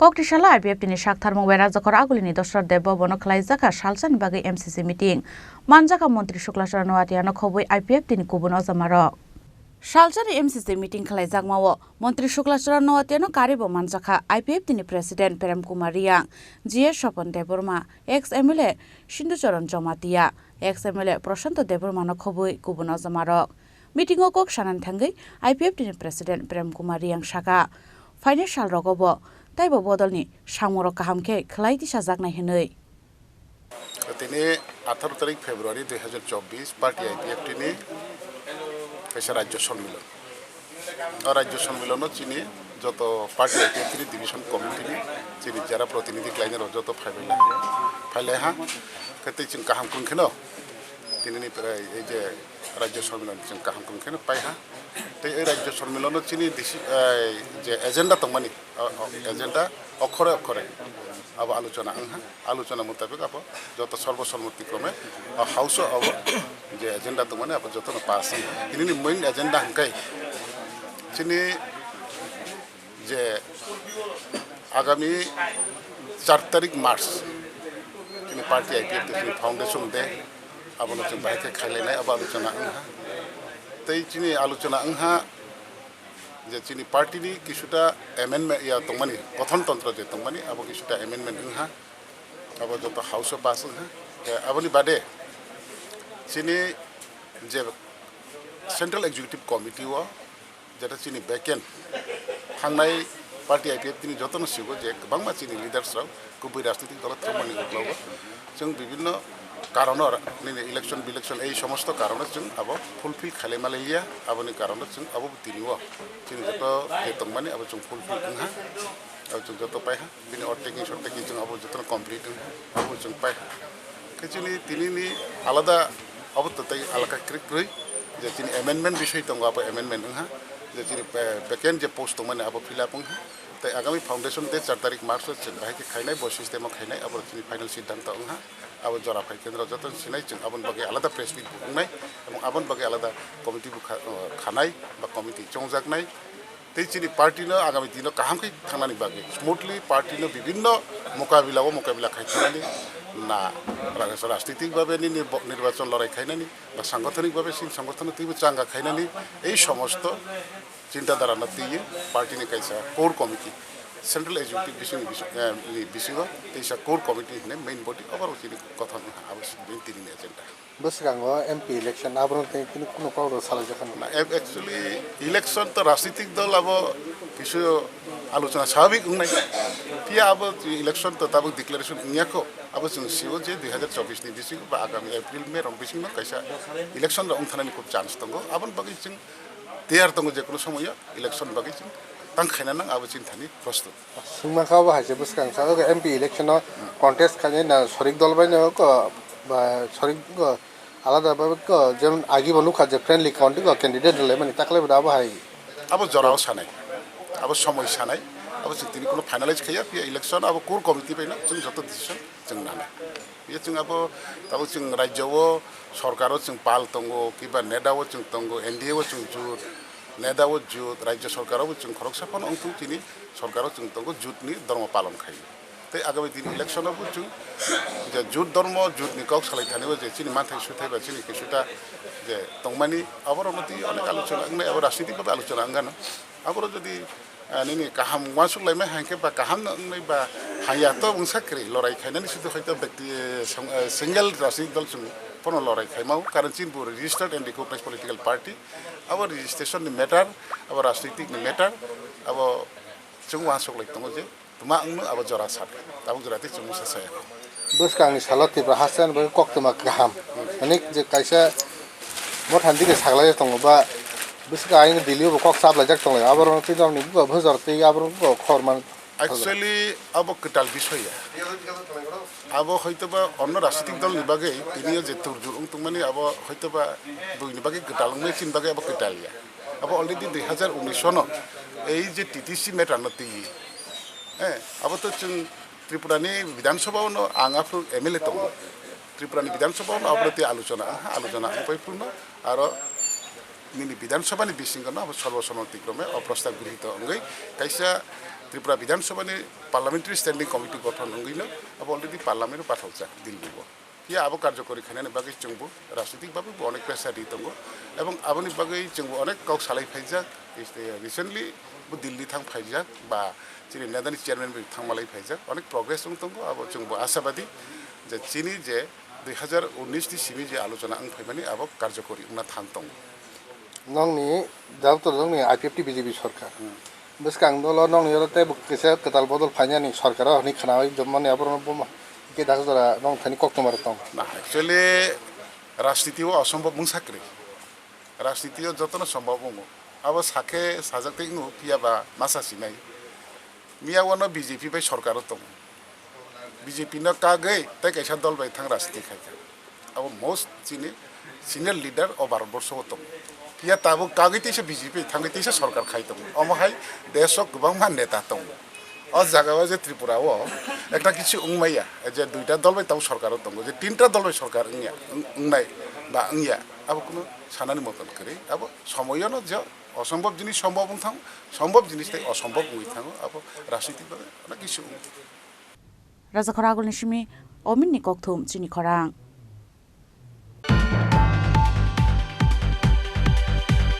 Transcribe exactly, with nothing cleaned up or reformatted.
Koktisala I P F T ni saktharmung Wera Jokhor Agulini Dosra Deb Bhabono khwlaijakha salsani bagwi M C C meeting. Manjakha Montri Shukla Charan Noatia no khobwi I P F T ni kubun ojamarok. Salsani M C C meeting khwlaijakmao Montri Shukla Charan Noatia no karibo manjakha I P F T ni President Prem Kumar Riang, G S Sopon Debbarma, ex M L A Sindhu Charan Jamatia, ex M L A Prashanto Debbarma no khobwi kubun ojamarok. Meeting o kok sanani thangwi I P F T ni President Prem Kumar Riang saka, phainai sal rogo bo taibo bodol ni samung rok kaham khe khwlai tisajaknai hwnwi. Tini atharo tarik February dui hazar chobbish party I P F T ni kaisa rajyo sonmilon. O rajyo sonmilono chini joto party I P F T ni division committee ni chini jera protinidhi khlainai rok joto phaibai lai, phailai ha. Khe tei chwng kaham kwrwng kheno tini ni prai ei je rajyo sonmilon chwng kaham kwrwng kheno pai ha. Tei ei rajyo sonmilono chini disi-, ei je agenda tongmani, o, o, agenda okhore okhore abo alochona wng ha. Alochona mutabik abo joto sarbo somoti krome o house o abo je agenda tongmani abo jotono pass wng ha. Tini ni main agenda hwnkhe chini je agami char tarik March chini party I P F T ni foundation day, abono chwng bahai khe khailainai abo alochona wng ha. Tei chini alochona wng ha je chini party ni kisuta amendment ya tongmani, gothon tontro je tongmani abo kisuta amendment wng ha, abo joto house o pass wng ha. Tei aboni bade chini je Central Executive Committee o jeta chini vacant thangnai party I P F T ni jotono sigo je kwbangma chini leaders rok kubui rajnitik dolo thangmani uklogo chwng bibinno karono ra-, nini election bilekshon ei somosto karono chwng abo fulfill khailai malaiya, aboni karono chwng abo tini o chini joto je tongmani abo chwng fulfill wngha, abo chwng joto paiha. Bini overtaking, shorttaking chwng abo jotono complete wng, abo chwng pai. Khe chini tini ni alada abo to tei alaka kwrwi kwrwi je chini amendment bisoi tongo, abo amendment wngha je chini, eh, vacant je post tongmani abo fill up wngha. Tei agami foundation day char tarik March o chwng bahai khe khainai, bo system o khainai, abo chini final siddhanto wngha. Abo jora phai kendro joto sinai chwng aboni bagwi alada press meet bo wngnai, ebong aboni bagwi alada committee bo kha-, khanai ba committee chongjaknai. Tei chini party no agami dino kaham khe thangnani bagwi, smoothly party no bibinno mokabila o mokabila khai thangnani, na ra-, rajnitik babe nini bo-, nirbachon lorai khainani, ba sangothonik babe chini sangothono twibo changa khainani, ei somosto chinta dhara no twiwi party ni kaisa core committee, central executive bising, bising, eh, ni bisingo teisa core committee hinwi main body oborok chini gothon wngkha, abo chini tini ni agenda. Bwskango M P election, aborok tei tini kunu kok rok salai jak kha. Na, ac-, actually, election to rajnitik dol abo kisu alochona swabik wngnai. Phiya abo election to tabuk declaration wngya kho. Abo chwng sio je dui hazar chobbish ni bisingo ba agami April, May rok bisingo kaisa election rok wngthanani khub chance tongo. Aboni bagwi chwng tiyar tongo, je kono somoyo election bagwi chwng tang khaina nang abo chini thani prostut. Swngma kha bo hai se bwskang sa, ogo M P election o contest khainai na sorik dol bai no ko ba sorik ko alada bai ko, jemon agi bo nukha je friendly contest o candidate rwlai mani, taklai bo da bo hai. Abo jorao sanai, abo somoi sanai, abo chwng tini kono finalize khaiya, phiya election abo core committee bai no chwng joto decision chwng nanai. Phiya chwng abo tabuk chwng rajya o sorkar o chwng pal tongo, kiba neda o chwng tongo, N D A o chwng jut, neda o jut, rajya sorkar o bo chwng khoroksa phano wngthung chini sorkar o chwng tongo jut ni dhormo palon khai. Tei agami din election o bo chwng je jut dhormo, jut ni kok salai thani o je chini manthai suthai ba chini kisuta je tongmani aborok no twi onek alochona wngnai, abo rajnitik babe alochona wngano. Aboro jodi, ah, nini kaham uansuk laimai hai khe ba kaham no wngnai ba hamya to wngsa kwrwi lorai khainani sudu hoito bekti, eh, song-, eh, single rajnitik dol chwng phano lorai khaimao, karon chini bo registered and recognized political party. Abo registration ni matter, abo rajnitik ni matter, abo chwng uansuk lai tongo je. Tuma wngno abo jora sak. Tabuk jora tei chwng mungsa saya kho. Bwskangni salo Tripura haste ani bagwi koktwma kaham. Ani je kaisa motha dike saklai tongo ba bwswk aini Delhi o bo kok chaplaijak tongo. Aborok twi nokni buba bwsajor tei aborok buba khor man. Actually, abo kwtal bisoy ya. Abo hoitoba onno rajnitik dol ni bagwi tini o je turjur wng tongmani abo hoitoba buini bagwi kwtal wngmani chini bagwi abo kwtal ya. Abo already dui hazar unis no ei je T T C matter no twi. Eh, abo to chwng Tripura ni Bidhan Sabha o no ang aphuru M L A tongo. Tripura ni Bidhan Sabha o no abo twi alochona, aha, alochona ang pai phuru no aro nini Bidhan Sabha ni bisingo no abo sarbo somoti krome o prostab grihito wngwi kaisa Tripura Bidhan Sabha ni Parliamentary Standing Committee gothon wngwino abo already Parliament o pathaljak Delhi o. Phiya abo karjokori khainani bagwi chwngbo rajnitik bagwi bo onek pressure ri tongo. Ebong aboni bagwi chwngbo onek kok salai phaijak. Recently bo Delhi thang phaijak ba chini nedani chairman bai thangmalai phaijak. Onek progress wng tongo, abo chwngbo ashabadi je chini je dui hazar unis ni simi je alochona wng phaimani abo karjokori wngna thang tongo. Nokni jabto nokni I P F T B J P sorkar. Bwskang dolo nokni oro tei bo kisa kwtal bodol phainani sorkar o hinwi khwnawi jomani aborok bo ma-, hwnkhe dakjora nokni thani koktwma rok tong. Na, actually rajniti o osombhob mungsa kwrwi. Rajniti o jotono sombhob wngo. Abo sakhe sajak tei wngo, phiya ba masa sinai. Miya wano B J P bai sorkar o tongo. B J P no kagwi tei kaisa dol bai thang rajniti khai kha. Abo most chini senior leader o Bharat borsho o tongo. Phiya tabuk kagwi teisa B J P thangwi teisa sorkar khai tongo. Omo hai desh o kwbangma neta tongo. O jaga o je Tripura o ekta kichu wngmaya, je duita dol bai tabuk sorkar o tongo, je tinta dol bai sorkar wngya, wng-, wngnai ba wngya, abo kunu sanani moton kwrwi. Abo somoyono je osombhob jinis sombhob wng thango, sombhob jinis tei osombhob wngwi thango, abo rajniti bai onek kichu wng. Rajakhor agulni simi Ominni kokthum chini khorang.